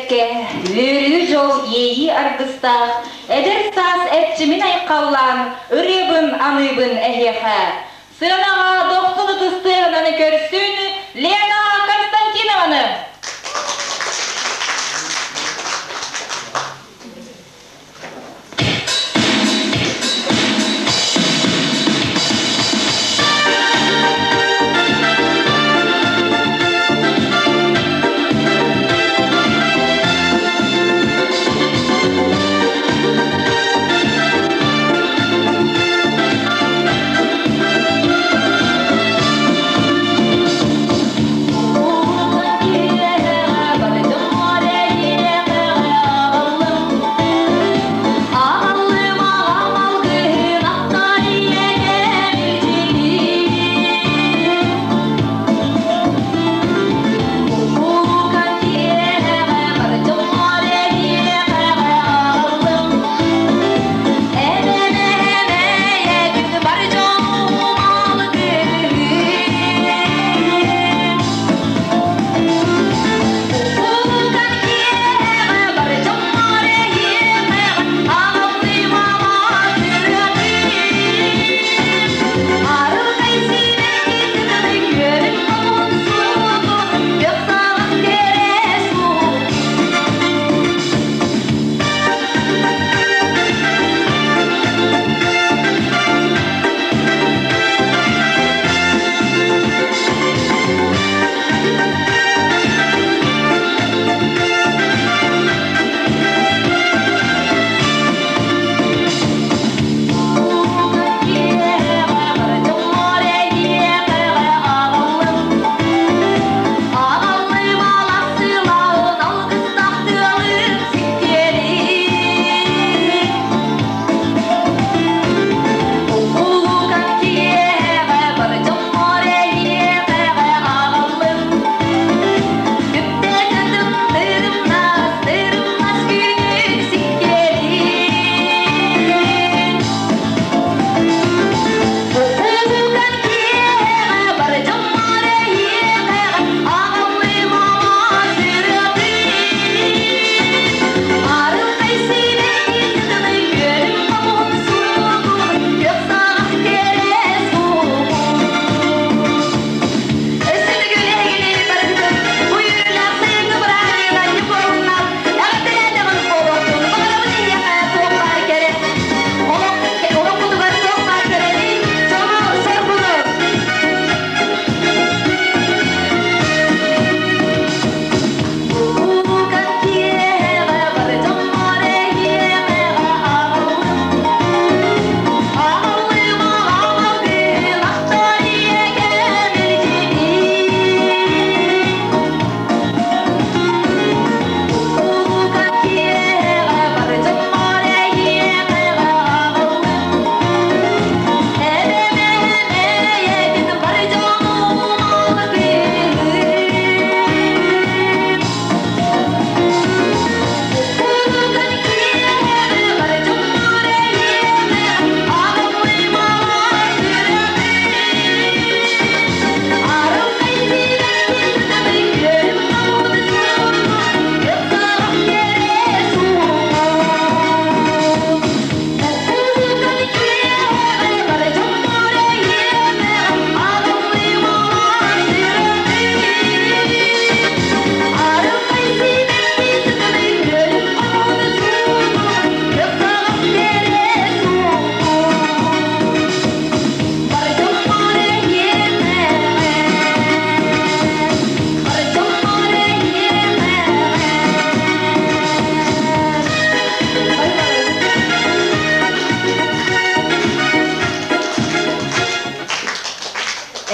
Түспэккэ, үөрүү-дьол иэйии аргыстаах, эдэр саас эрчимин айхаллаан, ырыабын аныыбын эһиэхэ. Сыанаҕа дохсун ытыс тыаһынан көрсүн Лена Константинованы!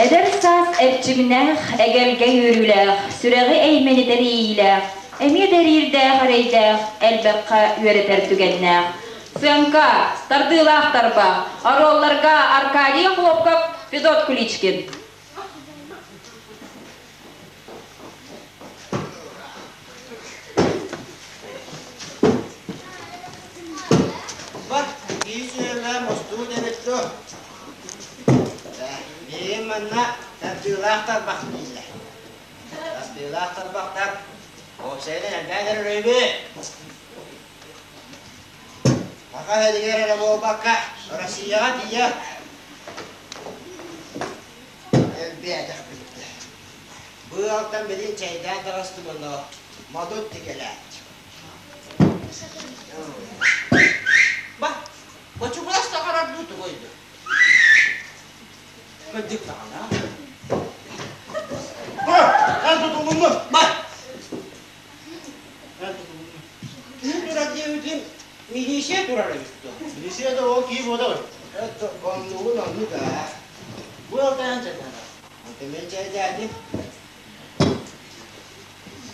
Эдэр саас эрчимнээх, эгэлгэ үөрүүлээх, сүрэҕи эймэнитэр иэйиилээх, эмиэ да эриирдээх-эрэйдээх, элбэххэ үөрэтэр түгэннээх. Сыаҥка, тардыылаах тарбах, оруолларга Аркадий Охлопков, Федот Куличкин. Бар, киһи сүөмэ мостуу эбит дуо? Миигин манна тардыылаах тарбах дииллэр. Тардыылаах тарбахтар. Уопсайынан элбээн эрэр өйбүт. Саха сиригэр эрэ буолбакка, Россияҕа тиийэ элбээтэхпит. Бу ыалтан билин чэйдээн таҕыстым онно модут тикэлээт. Ба, бочугурас саҕарар дуу тугуй дуу? Кырдьык даҕаны. Эн тутулуннун! Ба! Эн тутулуннун. Киһи турар диэбитин милиция турар эбит дуо? Милиция да ол киһи буода ғой. Это оннугун оннук аа. Бу алтайан чайдаана. Антон мен чайдаатым.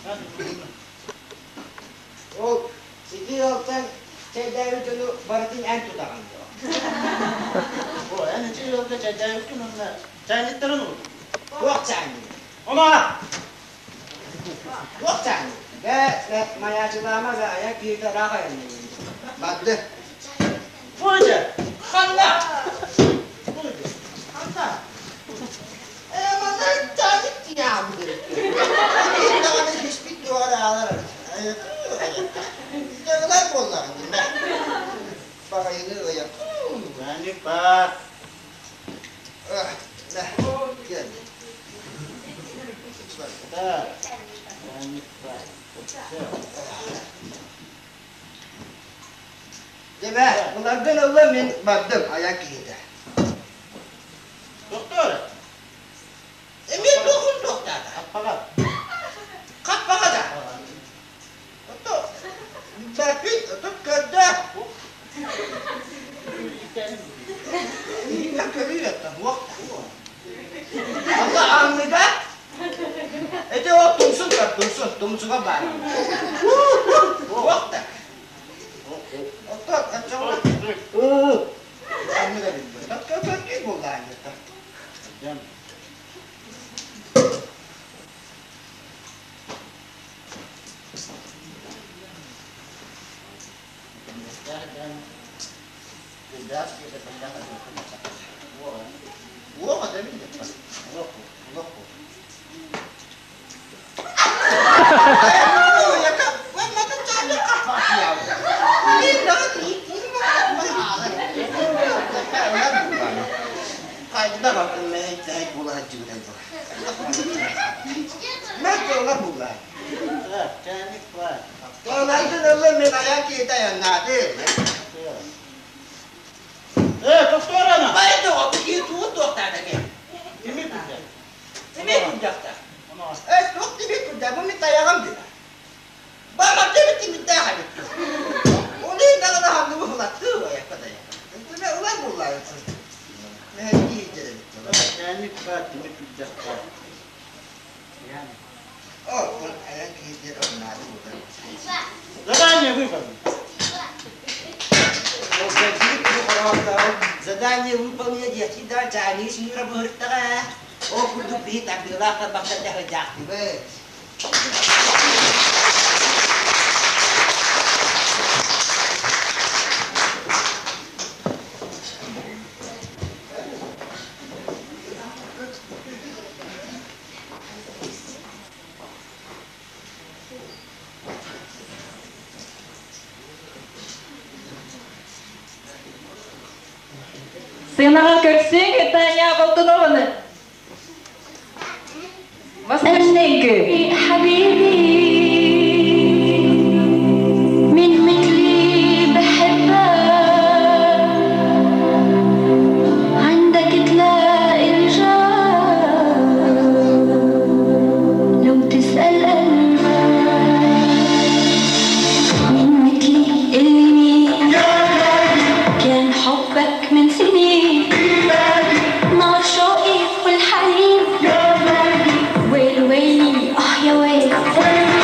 Эн тутулуннун. Ол ити ыалтан чэйдээбит дьону барытын эн тутаҕын дуо? О, эн ити ыалга чайдаабыккын уонна чайниктарын угут. Туох чаанньыгый? Ома! Туох чаанньыгый? Бэ, бэ, майаачылаама да айа киһитэ ыраах айанныыр. Барды. Бу дьэ! Ханна? Бу дьэ! Ханна? Ээ, манна чаанньык тиҥээҕин Биир даҕаны испит туох эрэ аалар Дьаҥылар буоллаҕын дии, Баҕайыны ыйар. Чайник баар. Кел. Да. Чайник баар. Дебэ, быларгын ылла мин бардым айан киһитэ. Доктор! Эмиэ туохун туохтаата? Хаппаҕа. Хаппаҕа да. Ото бэппит ото көрдөөх. Иһигэр көрүү этэ, туох Ата анныга Эти ол тумсун көр, тумсун, тумсуга баар. Туох да. Ото оччоҕуна анныга билбэт. Көрдүү буоллаҕа Э, тохтоор Задание выполнено. Задание выполнено, дети, да, чайник синура быһыртаҕа. Ол курдук биһи тардыылаах тарбахтар дэһэдьаахтыбыт. Сыанаҕа көрсүҥ, Таня Болтунованы. Восточненький. حبيبي من مثلي بحبك عندك تلاقي الجواب لو تسأل قلبك من مثلي اللي مين كان حبك من سنين نار شوقي والحنين ويل ويلي اه يا ويل.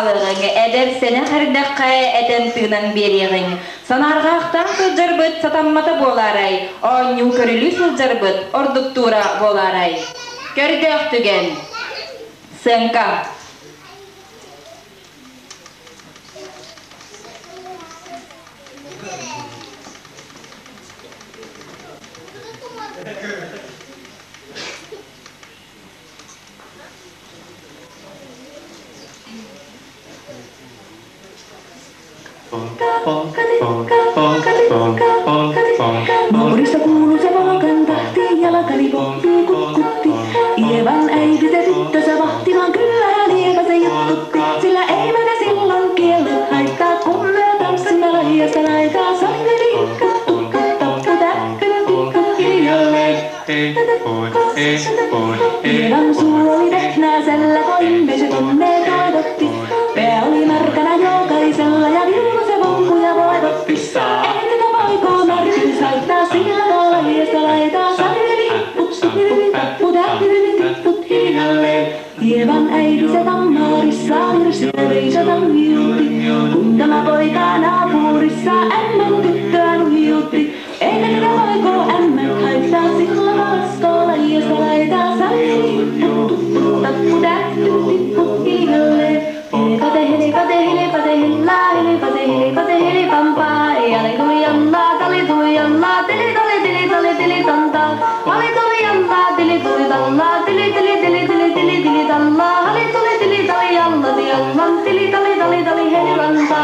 хаалыаҕыҥ, эдэр сэнэх эрдэххэ этэн-тыынан биэриэҕиҥ. Санаарҕаахтаан сылдьарбыт сатаммата буолаарай, оонньуу көрүлүү сылдьарбыт ордуктуура буолаарай. Көрдөөх түгэн. Сыаҥка. Naapurissa kuuluu se poikan tahti, jalkani pomppii kutkutti. Ievan äiti se tyttö se vahti, vaan kyllähän Ieva se juttutti. Sillä ei meitä silloin kiellet haittaa, kun me tanssimme laajasta laitaa. Saliveli, tukka, tappu, täppy, tikku, hiljalleen. Ievan suu oli vehnäisellä, koimme se tonne toivotti. Pää oli märkänä jokaisella ja viulu se vonkuja voivotti. Ei tätä poikoo märkyys haittaa, sillä laajasta laitaa. Saliveli, tappu, täppy, tipput hiljalleen. Ievan äiti se Tammarissa virsiä veisata viutti, kun tämä poika naapurissa ämmän tyttöä nuijutti. Eikä tätä poikoo ämmät haittaa, sillä laskoo laajasta laitaa. Saliveli, tappu, täppy, tipput hiljalleen. Hilipate, hilipate, hilipate, hilla, hilipate, hilipate, hilipampa. Jali tuli jalla, tali tuli jalla, tili tali tili tali tili tanta. Ali tuli jalla, tili tuli talla, tili tili tili tili tili tili talla. Ali tuli tili tali jalla, ti jallan, tili tali tali tali helilanta.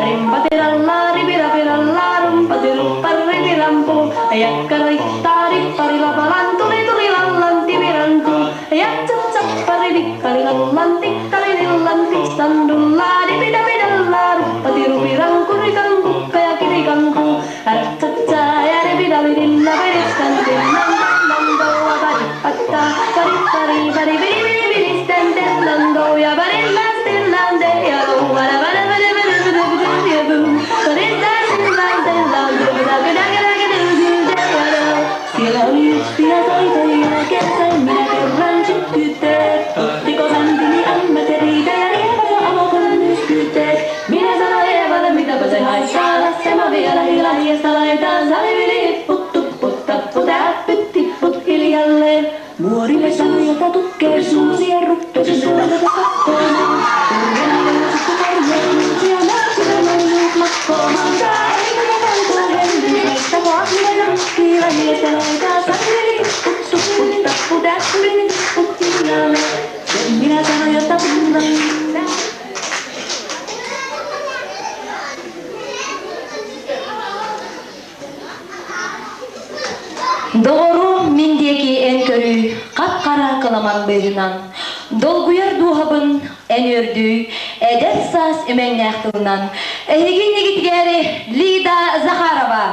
Rimpatiralla, ripirapiralla, rumpatiruppa, ripirampu. Jakkarittaa, ripparilapalan, tuli tuli lallan, tivirantu. Jatsatsapparivikkarillallan, tikkarilillan, tikstandulla, dipidapidalla, ruppatirupirankurikankukka ja kirikanku. Rätsätsä ja ripidabidilla, piristantillan, paripatta, parippari, paripiriviristen, ja parillastillan, ja luuvara, vara, vara, vara, vara, vara, ja bum. Siellä oli yksi ja soitoja, kesän minä kerran sytkytteet. Ottiko säntini ämmät ja riita ja Eeva ja avokon myskytteet. Minä sanoin Eevalle, mitäpä se haittaa, laskema vielä hilahiasta laitaan. Salivili, hipput, tupput, tappu, täppyt, tipput hiljalleen. Muorille sanoi, että tukkee suusi ja ruppesi suolta pakkoamaan. Turhan korjaa ja natsille nousut lakkoomaan. Ei tätä poikaa hellyy, että kahvila ja rukkii lähiestä laitaa. Salivili, hipput, tupput, tappu, täppyt, tipput hiljalleen. Sen minä sanoin, jotta punna. Доҕорум мин диэки эн көрүү, хап-хара кыламан быыһынан, долгуйар дууһабын эн үөрдүү, эдэр саас имэҥнээх тылынан. Эһиги иннигитигэр Лида Захарова.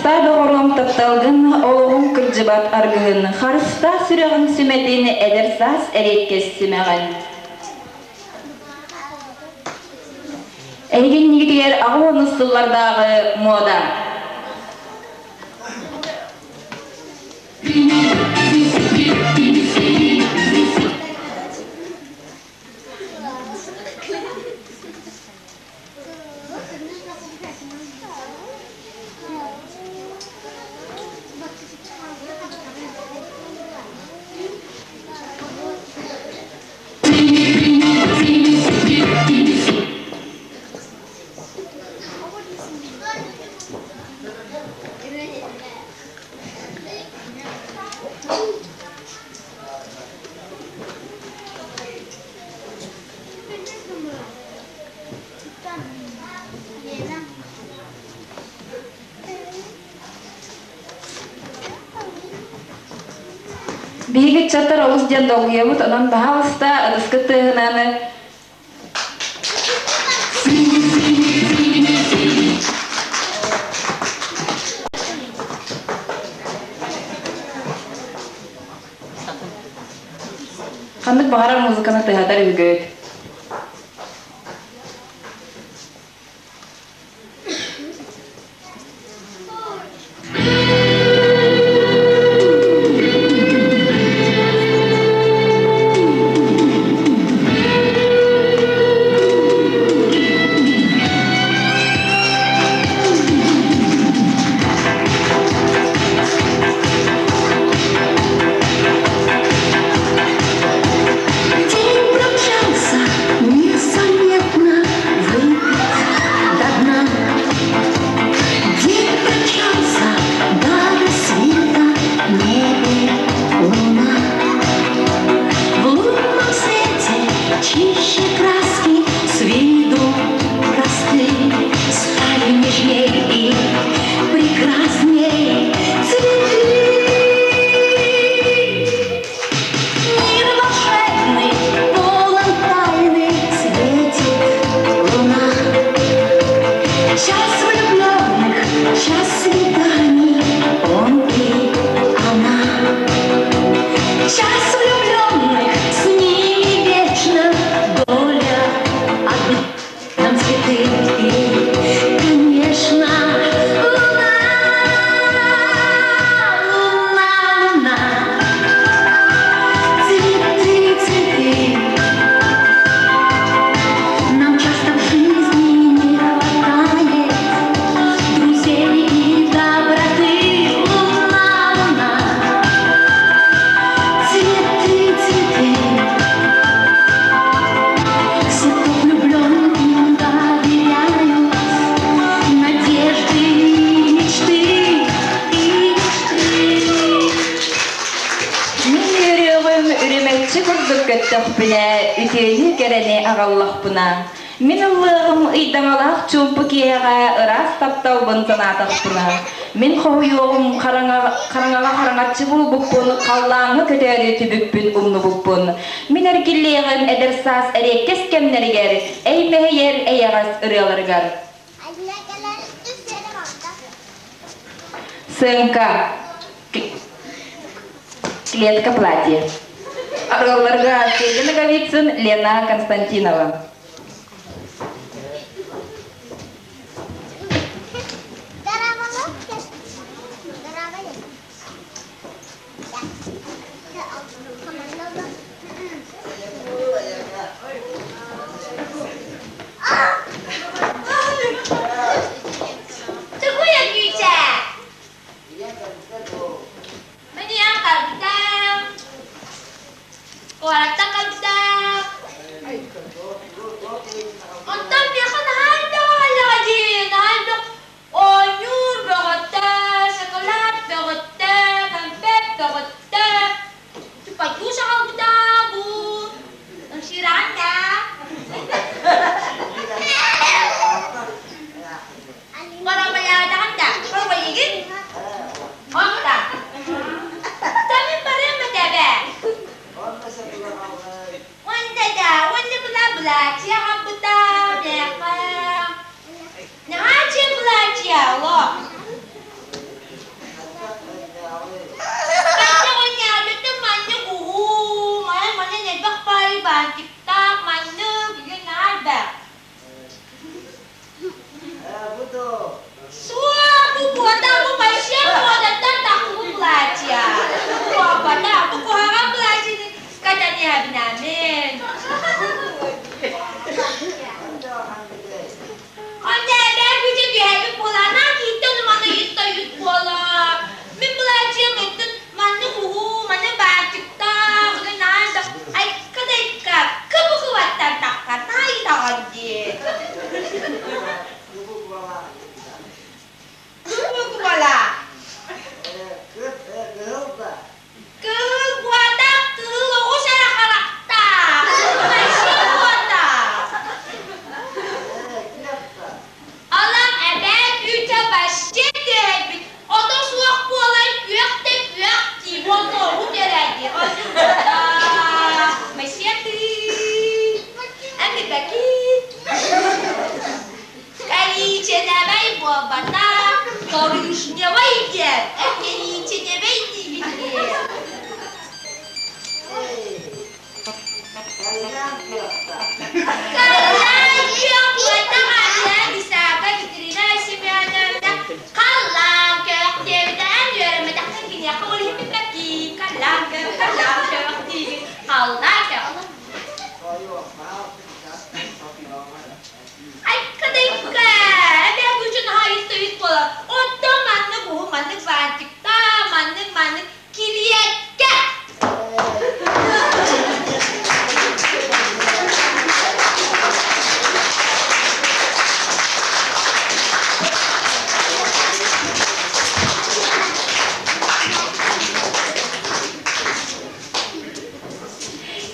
Таптаа доҕоруом тапталгын, олоҕуҥ кырдьыбат аргыһын, харыстаа сүрэҕиҥ сүмэтин, эдэр саас эриэккэс симэҕин. Эһиги иннигитигэр аҕыс сыллардааҕы муода. Биһиги ыччаттар олус диэн долгуйабыт, онон баһаалыста ытыскыт тыаһынан Ханнык баҕарар музыканы тыаһатар үһүгүт. День промчался незаметно, выпит до дна. День промчался до рассвета, в небе луна. В лунном свете чище краски с виду просты стали нежней и прекрасней цветы. Мир волшебный, полон тайны, светит луна. Час влюбленных, час свиданий, он и она. Час влюбленных, с ними вечно доля одна. Нам цветы и, конечно, луна, луна, луна. Цветы, цветы. Нам часто в жизни не хватает друзей и доброты. Луна, луна. Цветы, цветы. Все, кто влюблен, им доверяют надежды и мечты, и мечты. Мин үөрүөҕүм үрүмэччи курдук көттөхпүнэ, үтүөнү кэрэни аҕаллахпына. Мин ыллыаҕым ыйдаҥалаах чуумпу киэһэҕэ ыраас тапталбын санаатахпына. Мин хоһуйуоҕум хараҥаҕа хараҥаччы буолбуппун, халлааҥҥа көтөөрү түбүкпүн умнубуппун. Мин эргиллиэҕим эдэр саас эриэккэс кэмнэригэр, эй-мэһийэр эйэҕэс ырыаларыгар. Сыаҥка Клетка платье. Арыалларга Федя Ноговицын, Лена Константинова. Онтон миэхэ наһаа элбэх дии, наһаа элбэх оонньуур бөҕөттө, шоколад бөҕөттө, кэмпиэт бөҕөттө. Чупайдуу аҕалбыта бу. Ымсыыраҕын да? Боробойаатаҕын да? Боробойигин? Онта. Тамин барыам этэ эбээ. Уонна да, уонна бла-бла, аҕалбыта миэхэ. Наһаа чиэ былаачыйа, олох. баантиктаах, маннык, бүгүн наар бэх. Бу доо. Суох, бу буота, бу вообще муодаттан тахсыбыт платье. Буолбата, бу куһаҕан платьены катаниһабинамин. Онно эбээ күчэ түһэбит буолаана кииттэн умана йытта йыт буола. Мин былаачыйам ыттын маннык уһуу, маннык баачыктаах, наан да айка да айка кыбы-кыбаттан таххар наайытаҕын дии. Кыбы кубалаах. Кыбы кубалаах. Кыһыл да. Кыһыл буотах, кыһыл оҕус эрэ харахтаах. Вообще буотах. Күөх да. Алам эбээ күүтэ вообще түһэрбит. Ото суох буолан күөх да күөх дии, уонна эрэ дии. Вообще ты. Эмибэки. Коричневай буолбатах, коричневай диэн. Коричневай диибин дии. Кальян күөх да. Каллаан күөх буолбатах аатынан Исаака Екатерина Семеновна халлаан күөх диэбитэ эн үөрэммэтэххин киниэхэ ол иһин билбэккин. Халлаан күөх диигин. Халлаан күөх. Айка-дайка, эбээ күчүн хаайыс буолар. Оттон маннык уһун, маннык баантиктаах, маннык-маннык килиэккэ.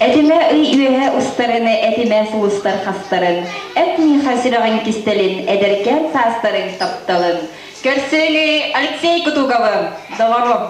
Этимэ ый үөһэ устарын, этимэ сулустар хастарын, эт миэхэ сүрэҕиҥ кистэлин, эдэркээн саастарыҥ тапталын. Көрсүөнү Алексей Кутуговы, доҕорум.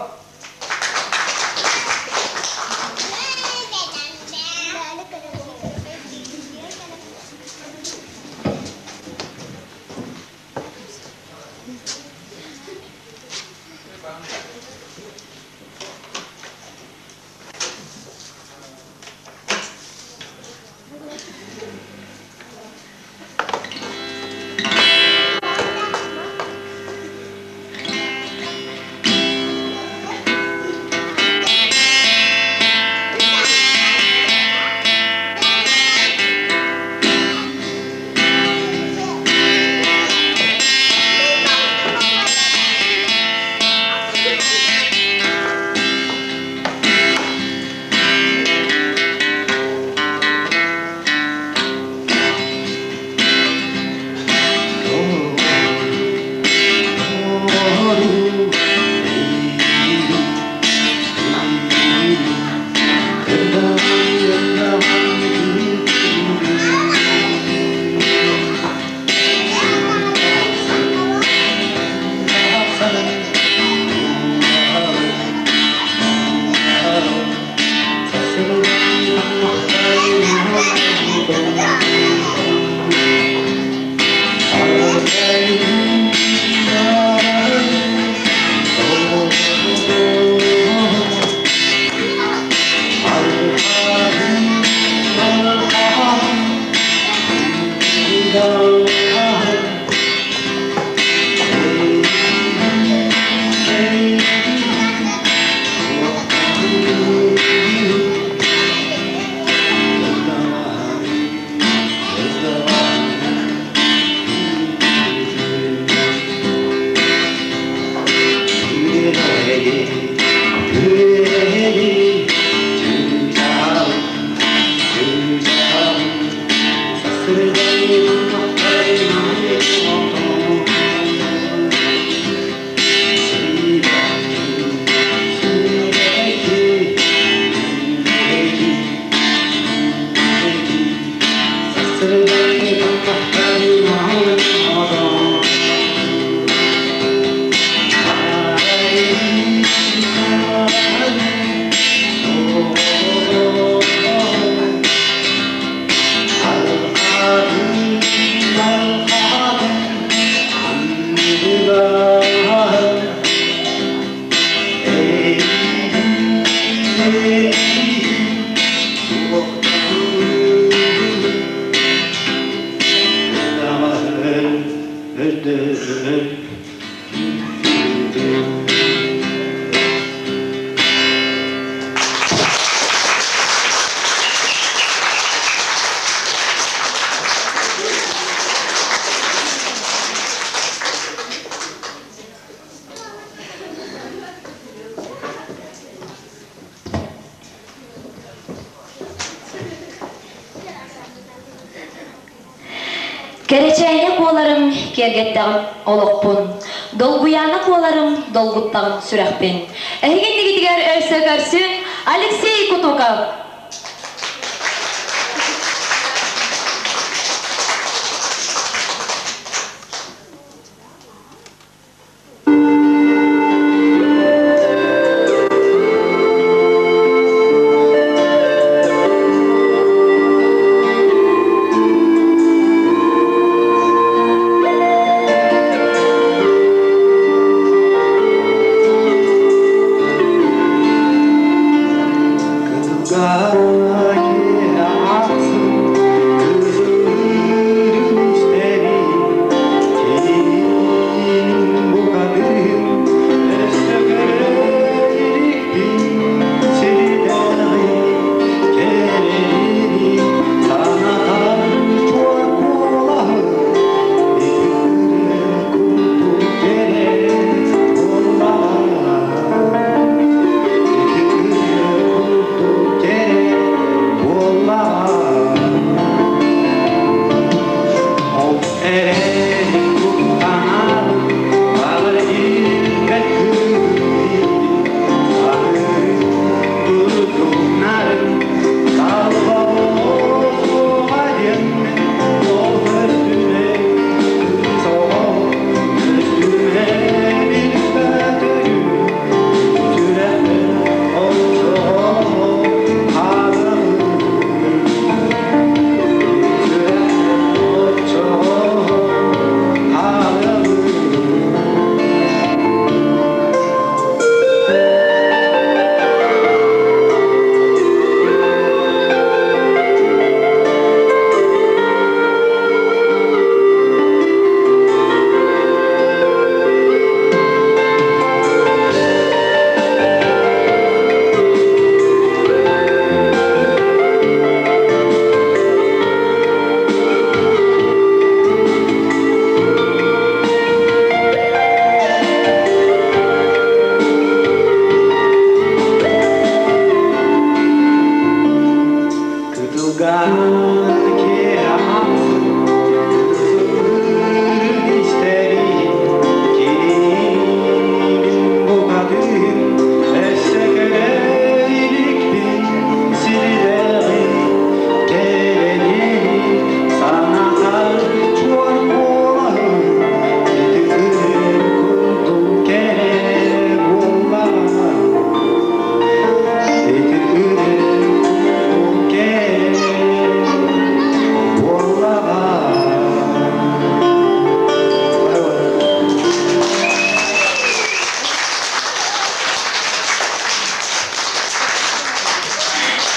Кэрэчээнэ куоларым киэргэттэҕим олохпун, долгуйаана куоларым долгуттаҕым сүрэхпин. Эһиги иннигитигэр өссө көрсүн Алексей Кутуков!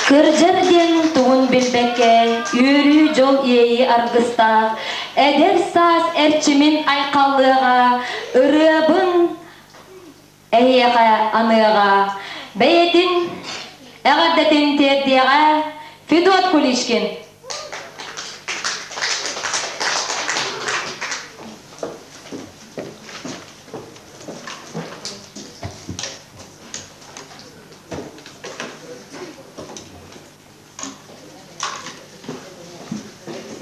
Кырдьар диэн тугун билбэккэ, үөрүү дьол иэйии аргыстаах, эдэр саас эрчимин айхаллыаҕа, ырыабын эһиэхэ аныаҕа, бэйэтин эҕэрдэтин тиэрдиэҕэ Федот Куличкин.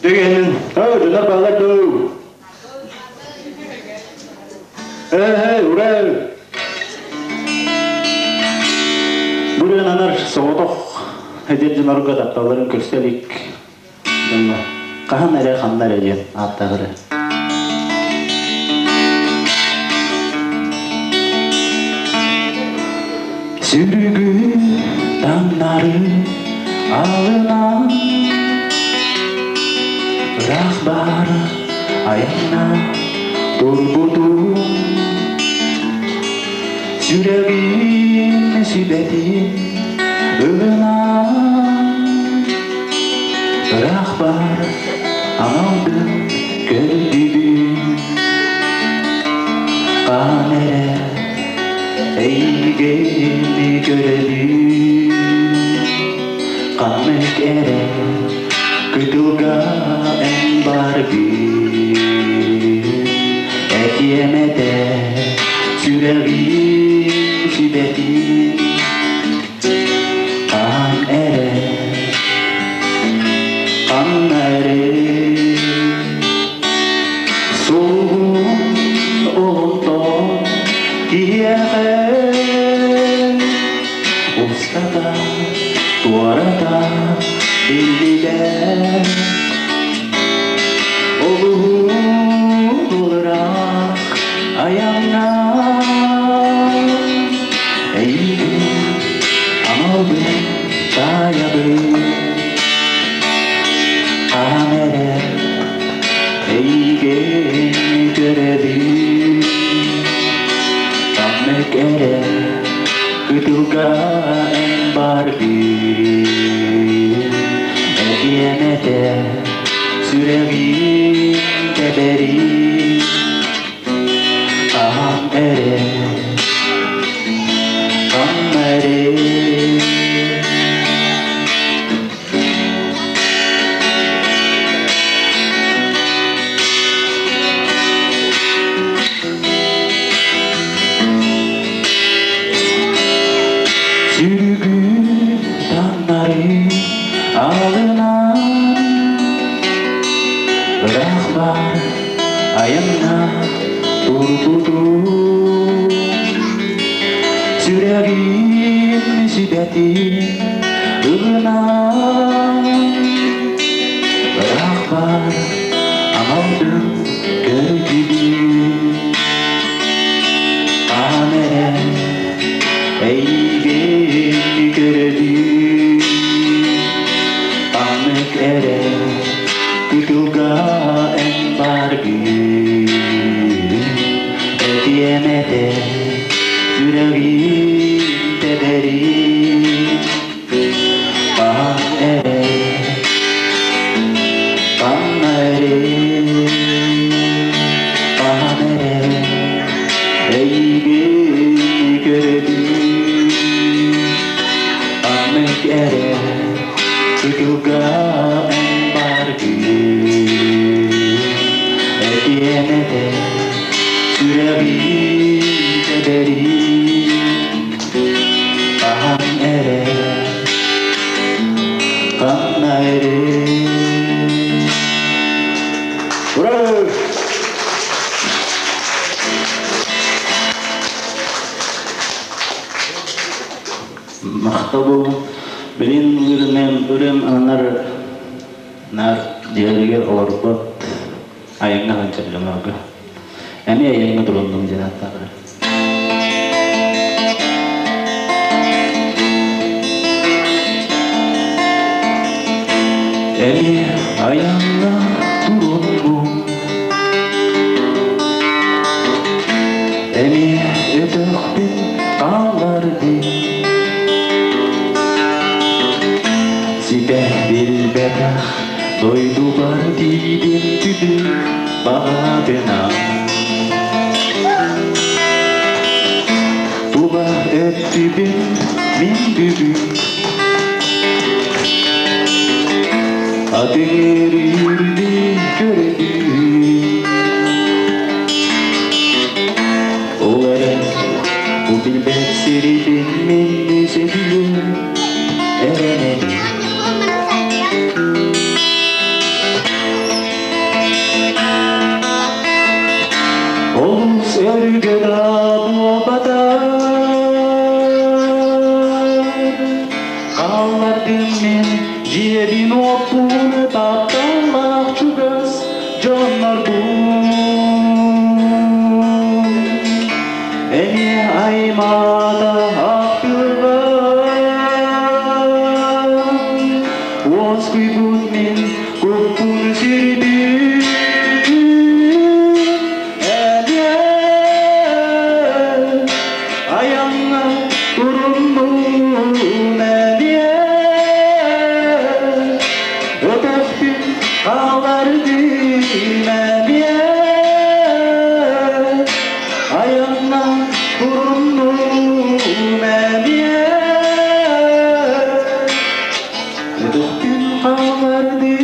Дегенин, дьонор баалар дуу. Эй, ура! Бурен анар соҕотох эдэр дьонорго тапталларын көрсө илик дьоҥҥо хаһан эрэ ханна эрэ диэн ааттаҕыры. Сүрүгү таҥнары алынан ыраах баара айанна турбутум сүрэҕим сүбэтин ылынан ыраах баар аналбын көрдүбүн хаан эрэ эйигин көрөбүн ханнык эрэ кытылга эн баргын этиэм этэ сүрэҕим сүбэтин хаан эрэ ханна эрэ. Олуһун ыраах айаҥҥа Эйигин аналбын таайабын Хаһан эрэ эйигин көрөбүн Ханнык эрэ кытылга эн баргын Этиэм этэ сүрэҕим тэбэрин Хаһан эрэ, ханна эрэ. Сүрүгү таҥнары алынан Ыраах баар айанна турбутум Сүрэҕим сүбэтин ылынан Ыраах баар аналбын көрдүбүт Хаһан эрэ эйигин көрөбүн Ханнык эрэ кытылга эн бааргын Этиэм этэ сүрэҕим тэбэрин Хаһан эрэ ханна эрэ хаһан эрэ эйигин көрөбүн Ханнык эрэ кытылга эн бааргын Этиэм этэ сүрэҕим тэбэрин Хаһан эрэ ханна эрэ. Ура! Махтал Билин ырым ырым анар нар дьиэлигэр олорбот айаҥҥа сылдьар дьоннорго. Эмиэ айаҥҥа туруннум диэн ааттаах. Эмиэ айаҥҥа туруннум Эмиэ өтөхпүн хааллардым Ситэ билбэтэх дойдубар тиийдим түбүк баҕатынан Тула өттүбүн мин бүгүн Атыҥырыырдыы көрөбүн Ол эрэн бу билбэт сирибин мин сөбүлүүр эрэнэбин Олус өргө да буолбатар Хааллардым мин дьиэбин-уоппун тапталлаах чугас дьоннорбун Эмиэ аймаата ахтылҕан Уоскуйбут мин куппун сүрбүн Эмиэ айаҥҥа туруннум эмиэ Өтөхпүн хааллардым эмиэ Айаҥҥа туруннум эмиэ Өтөхпүн хааллардым.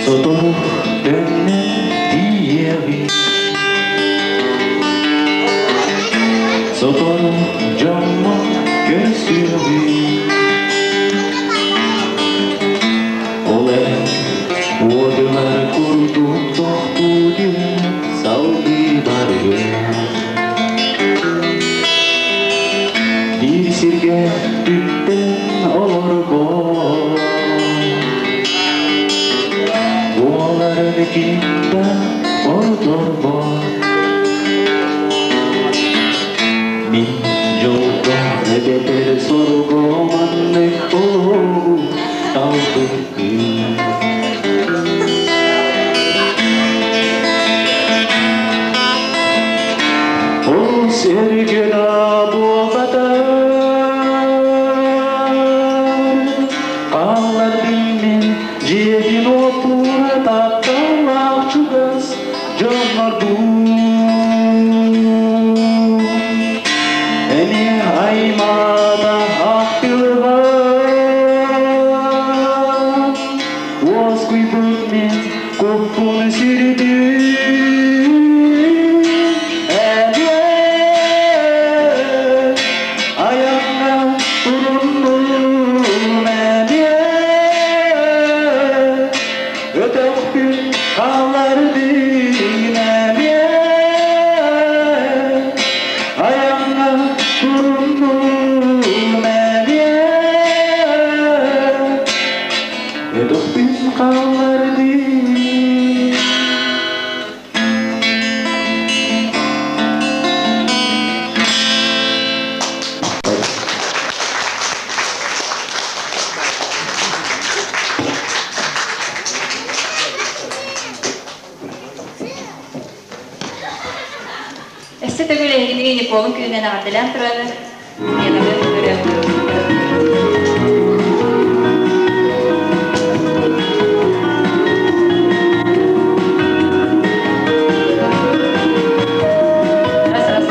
Сотору төннөн тиийэбин Сотору дьоммун көрсүөбүн Ол эрэн уодулар курдук тохтуу түһэн салгыы барыам. Өттүттэн олорбот Буоларын ким да ордорбот Мин дьолго эбэтэр сорго маннык олоҕу талбыппын. Ол сиргэ да буолбатар, хааллар мин дьиэбин уоппуна тапталлаах чугас дьоннорбун. Эмиэ аймаата ахтылҕан, уоскуйбут мин куппун сүрдүн. Эмиэ айаҥҥа туруннум, эмиэ өтөхпүн хааллардым, эмиэ айаҥҥа туруннум, эмиэ өтөхпүн хааллардым. Өссө төгүл эһигини Николун күнүнэн эҕэрдэлээн турабыт. Ленабыт ырыа. Раз, раз.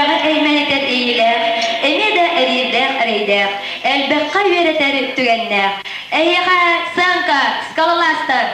Сүрэҕи эймэнитэр иэйиилээх, эмиэ да эриирдээх-эрэйдээх, элбэххэ үөрэтэр түгэннээх. Эһиэхэ сыаҥка, скалолазтар!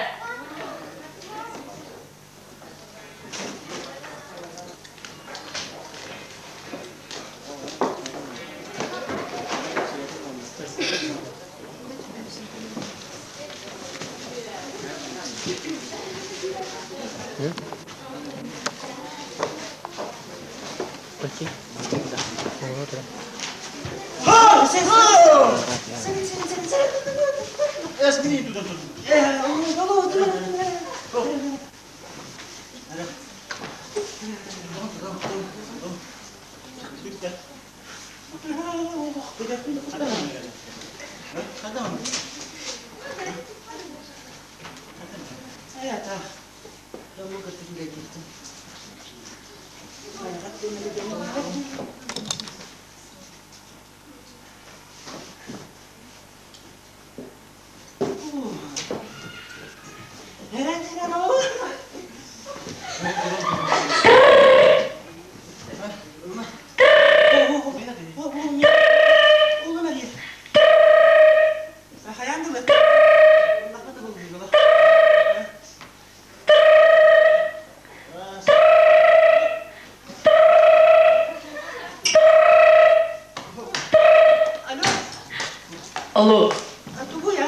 Алло.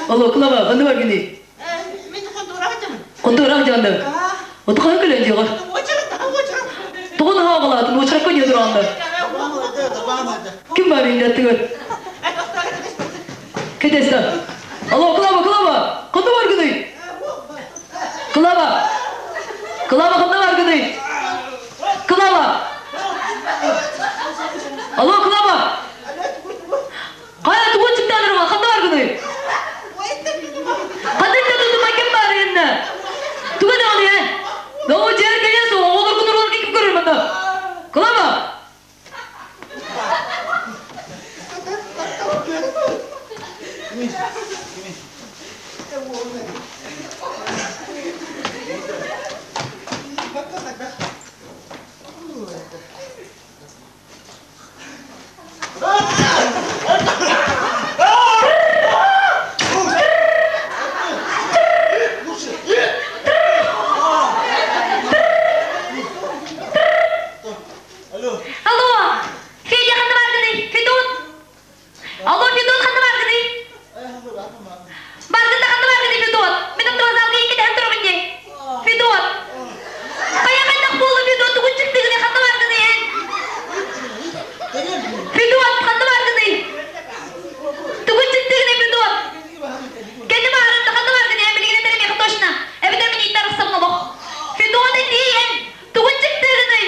Алло, Клава, ханна баргыный? Контураҕа дьаҕанным. Оту хаһан кэлэн дьиэҕэ? Тоҕо наһаа аҕалаатын, уочаракка дьиэ тураҕында. Ким бар иннаттыгар? Кэтэстэ. Алло, Клава, Клава, ханна баргыный? Клава! Клава, ханна баргыный? Клава! Алло, Клава! Хайа тугун чыптаанырма, ханна баргыный? Ханна тутума ким бар инна? Туга даҕаны эн? Ноо дьиэр кэлиэ суох, оҕолоргун уруорга ким көрөр манна? Клава! Алло, Федя ханна баргыный? Федот! Алло, Федот ханна баргыный? Баргында ханна баргыный, Федот? Мин автовокзалга иккитэһэн турабын дии. Федот! Хайа хайдах буолла Федот? Тугун чыктыгыный ханна баргыный эн? Федот, ханна баргыный? Тугун чыктыгыный Федот? Кэнни баарында ханна баргыный эн? Билигин этэр эмиэхэ точно. Эбэтэр мин ииттэр арахсабын олох. Федот этиий эн! Тугун чыктыгыный?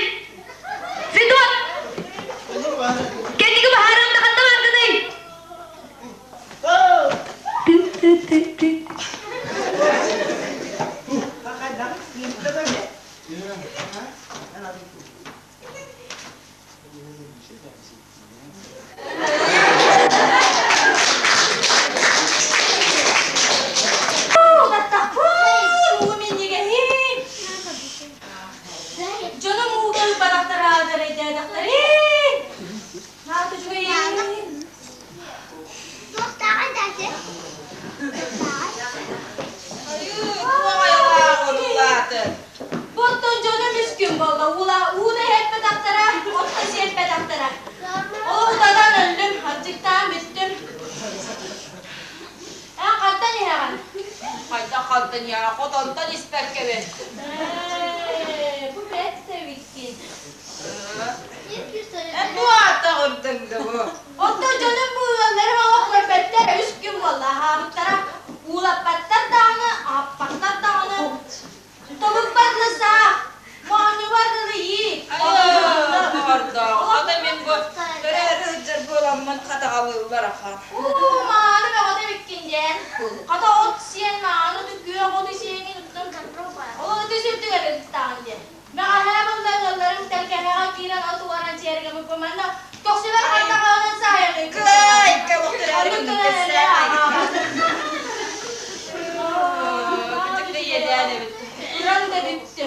Федот! Кэнники баһаарында ханна баргыный? Ты-ты-ты-ты. Дьонум ууга ылбатахтара эрэйдээтэхтэрин. Наата үчүгэйин. Оттон дьонум үс күн буолла. Уула ууну иһэппэтэхтэрэ, отто сиэппэтэхтэрэ. Ол утатан өллүм, аччыктаан бүттүм. Эн хантан иһэҕин? Хайдах хантан иһэҕин? Хотонтон испэккэбин. Ээ, бу бэрт эбиккин. Эн бу ааттаҕырдыҥ да бу. Оттон дьонум бу ыалларым олох көрбөттөр, үс күн буолла аһаабыттара. Уулаппаттар даҕаны, аһаппаттар даҕаны. Тобукпар дылы саах, моонньубар дылы иик. Ордоох, хата мин бу төрөөрү сылдьар буоламмын хатаҕалыыллар ахан. Уу, мааны бөҕөтө эбиккин диэн. Хата от сиэн мааны күөх оту сиэҥин уттан ол ыты сүрдүгэр ыттаҕын диэн. Бэҕэһээ булла ыалларым тэлгэһэҕэ киирэн от уоран сиэргэ манна көхсүбэр хантаҕаанан саайаный. Кыай, кабыктырары Оннук гыннык гынан эрэ Кытык да иэдээн эбит. Ыран да бүттү.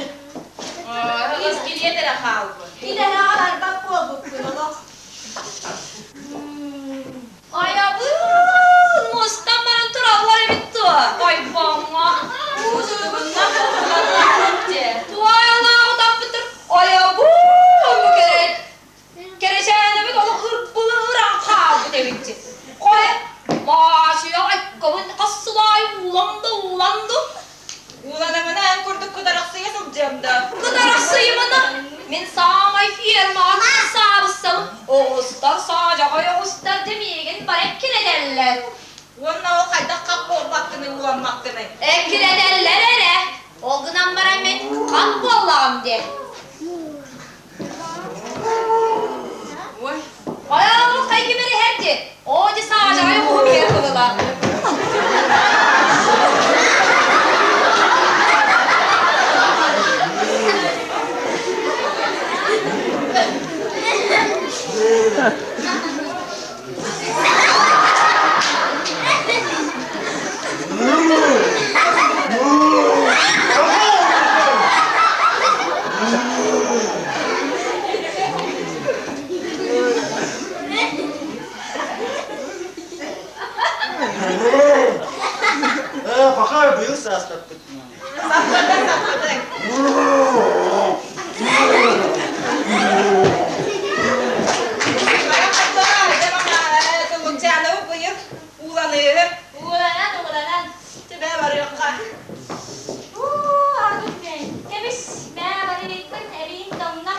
Искилиэт эрэ хаалбыт. Кидэһэҕэ барбат буолбуппун. буолбут эбит. Хайа, Маачуйа айкабын хас сыл аайы ууланды, ууланды. Ууланамына эн курдук кытарахсыйа сылдьыам да. Кытарахсыйымына, мин саамай фермаҕа саабыссабын. Оҕустар саадьаҕай оҕустар да миигин бары эккирэтэллэр. Уонна ол хайдах хат буолбаккыный, ууламмаккыный? Эккирэтэллэр эрэ. Ол гынан баран мин хат буоллаҕым диэн. Ой, Айаҕым хайгы иһэр дии. Оо, дьэ саадьаҕай оҕуһум иһэр быһыла. Э, пока быйыл саастаппыт. Саппатыҥ, саппатыҥ. Бара хаттаҕа, дьэ мама, Туллукчаанабы быйыл ууланыыһы. Ууланан, ууланан. Чэ, бээ барыахха. Уу, ардык мэй. Кэбис, мээ барыйбын эриин тоҥно.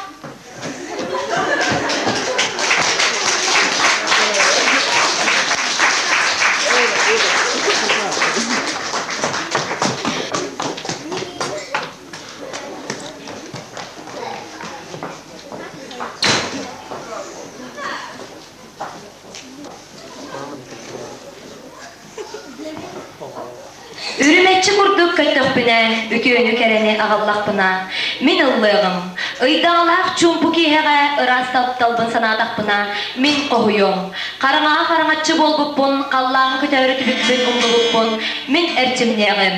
Үрүмэччи курдук көттөхпүнэ, үтүөнү-кэрэни аҕаллахпына, мин ыллыаҕым. Ыйдаҕалаах чуумпу киэһэҕэ ыраас тапталбын санаатахпына, мин хоһуйуом. Хараҥаҕа хараҥаччы буолбуппун, халлааҥҥа көтөөрү түбүкпүн умнубуппун, мин эрчимниэҕим.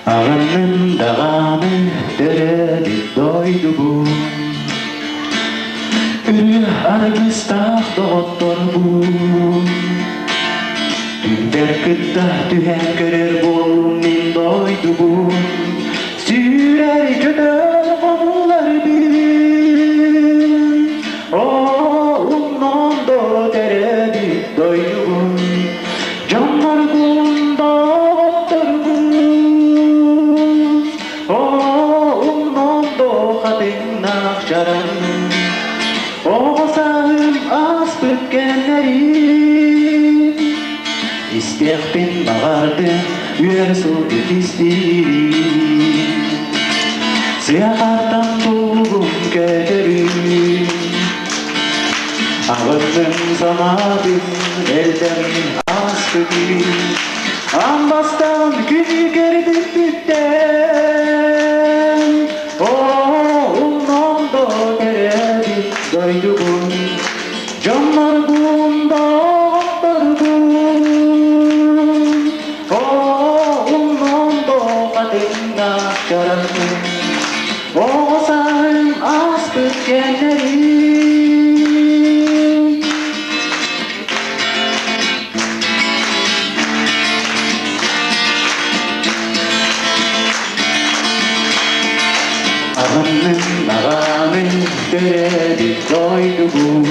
Аҕынным даҕаны төрөөбүт дойдубун, Үрүө аргыстаах доҕотторбун. Түүннэр кытта түһэн көрөр буоллум мин дойдубун, Сүүрэр көтөр хомулларбын. Оо, умнуом дуо төрөөбүт дойдубун, Дьонноргун, доҕотторгун, Оо, умнуом дуо хатыҥнаах чараҥ, Оҕо сааһым ааспыт кэмнэрин, Истиэхпин баҕардым үөр сылгы кистиирин. Сыахартан туллугум көтөрүн, Аҕынным санаатын элбэҕин ааспытын, Аан бастаан күнү көрбүппүттэн, Оо, умнуом дуо төрөөбүт дойдубун, Дьоннорбун, доҕотторбун, Оо, умнуом дуо хатыҥнаах чараҥмын, Оҕо сааһым ааспыт кэмнэрин. Аҕынным аҕаамын төрөөбүт дойдубун,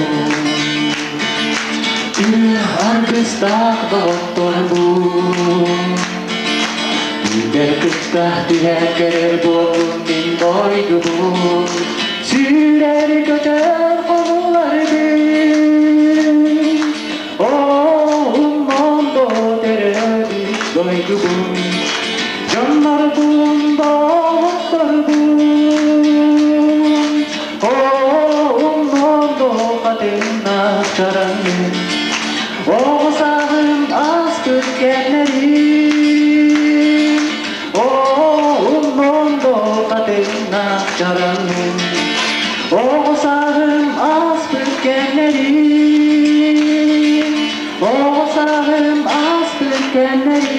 Үө аргыстаах доҕотторбун. Түүннэр кытта түһэн көрөр буоллум мин дойдубун, Сүүрэр көтөр хомулларбын. Оо, умнуом дуо төрөөбүт дойдубун, Дьоннорбун, доҕотторбун. Оо, умнуом дуо хатыҥнаах чараҥмын, Оҕо сааһым ааспыт кэмнэрин. Оо, умнуом дуо хатыҥнаах чараҥмын, Оҕо сааһым ааспыт кэмнэрин. Оҕо сааһым ааспыт кэмнэрин.